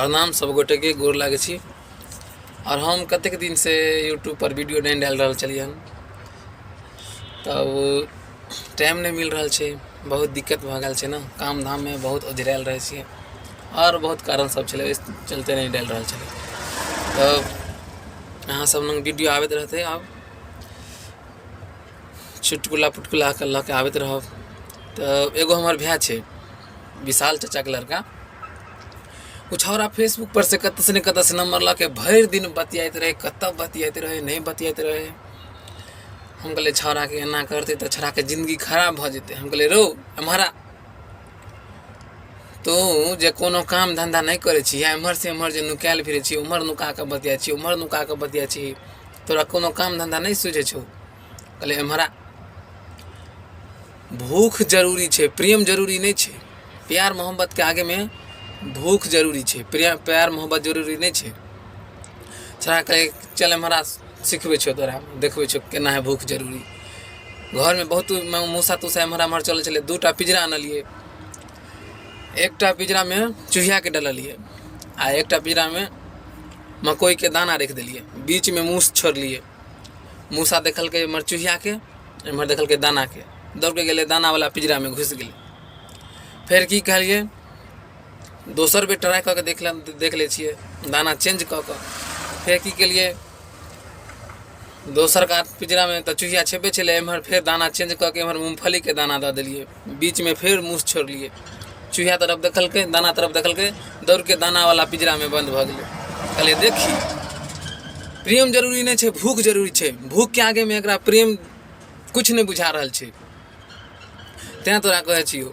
प्रणाम सब गोटेके गोर लागै छी। आओर हम कतेक दिनसँ यूट्यूबपर वीडियो नहि डालि रहल छलियै हन, तब टाइम नहि मिल रहल छै, बहुत दिक्कत भऽ गेल छै ने, काम धाममे बहुत ओझरायल रहै छियै आओर बहुत कारण सब छलै, ओहि चलते नहि डालि रहल छलियै। तऽ अहाँ सब लग वीडियो आबैत रहतै, आब चुटकुला पुटकुलाके लऽ कऽ आबैत रहब। तऽ एगो हमर भाय छै, विशाल चाचाके लड़का, ओ छौड़ा फेसबुकपर से कतऽसँ ने कतऽसँ नम्बर लऽ कऽ भरि दिन बतियाइत रहै, कतऽ बतियाइत रहै, नहि बतियाइत रहै। हम कहलियै छौड़ाके एना करतै तऽ छौड़ाके जिन्दगी खराब भऽ जेतै। हम कहलियै रौ एम्हर आ, तू जे कोनो काम धन्धा नहि करै छी, एम्हरसँ एम्हर जे नुकायल फिरै छी, ओम्हर नुका कऽ बतियाइ छी, ओम्हर नुका कऽ बतियाइ छी, तोरा कोनो काम धन्धा नहि सुझै छौ? कहलियै एम्हर आ, भूख जरूरी छै, प्रेम जरूरी नहि छै। प्यार मोहब्बतके आगेमे भूख जरूरी छै, प्रेम प्यार मोहब्बत जरूरी नहि छै। छौड़ा कहै चल एम्हर आ, सिखबै छियौ तोरा, देखबै छियौ केना है भूख जरूरी। घरमे बहुत मूसा तूसा एम्हर एम्हर चलै छलै। 2 टा पिंजरा आनलियै, एकटा पिंजरामे चूहियाके डललियै आ एकटा पिंजरामे मकइके दाना राखि देलियै। बीचमे मूस छोड़लियै। मूसा देखलकै एम्हर चूहियाके, एम्हर देखलकै दानाके, दौड़के गेलै दानावला पिंजरामे घुसि गेलै। फेर की कहलियै, दोसर बेर ट्राइ कऽ कऽ देख देख लै छियै दाना चेंज कऽ कऽ। फेर की केलियै, दोसर कात पिंजरामे तऽ चूहिया छेबे छलै, एम्हर फेर दाना चेंज कऽ कऽ एम्हर मूँगफलीके दाना दऽ देलियै, बीचमे फेर मूस छोड़लियै। चूहिया तरफ देखलकै, दाना तरफ देखलकै, दौड़के दानावला पिंजरामे बन्द भऽ गेलै। कहलियै देखी, प्रेम जरूरी नहि छै, भूख जरूरी छै। भूखके आगेमे एकरा प्रेम किछु नहि बुझा रहल छै, तेँ तोरा कहै छियौ।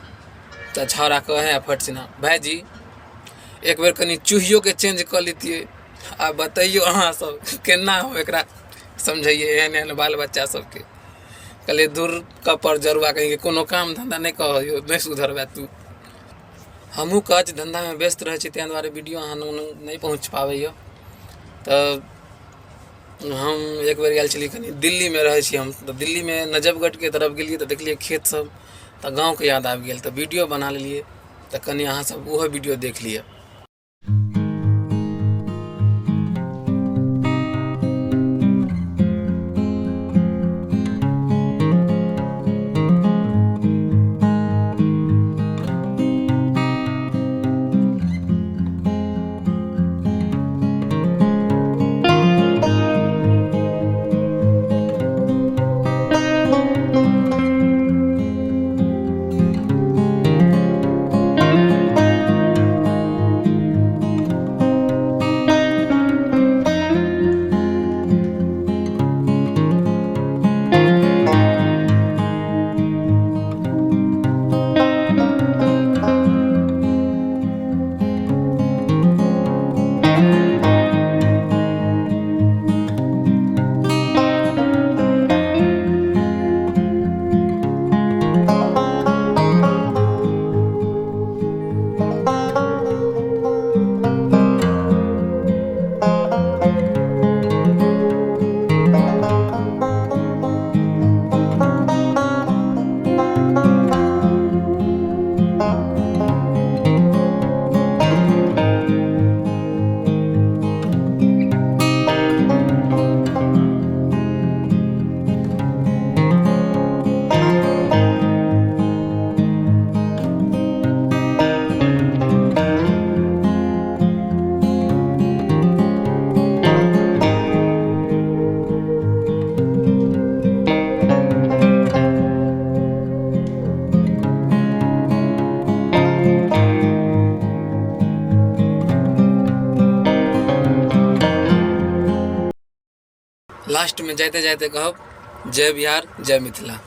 तऽ छौड़ा कहै फट सिना, भायजी एक बेर कनि चूहियोके चेंज कऽ लेतियै। आ बतैयौ अहाँ सब केना हम एकरा समझैयै एहन एहन बाल बच्चा सबके? कहलियै दूर कपर जरुआ कहींके, कोनो काम धन्धा नहि कहऽ, नहि सुधरबै तू। हमहूँ काज धन्धामे व्यस्त रहै छी, ताहि दुआरे वीडियो अहाँ लग नहि पहुँच पाबैए। तऽ हम एक बेर गेल छलियै, कनि दिल्लीमे रहै छी हम, तऽ दिल्लीमे नजफगढ़के तरफ गेलियै तऽ देखलियै खेत सब, तऽ गाँवके याद आबि गेल, तऽ वीडियो बना लेलियै। तऽ कनि अहाँ सब ओहो वीडियो देख लिअ। लास्टमे जाइते जाइते कहब, जय बिहार, जय मिथिला।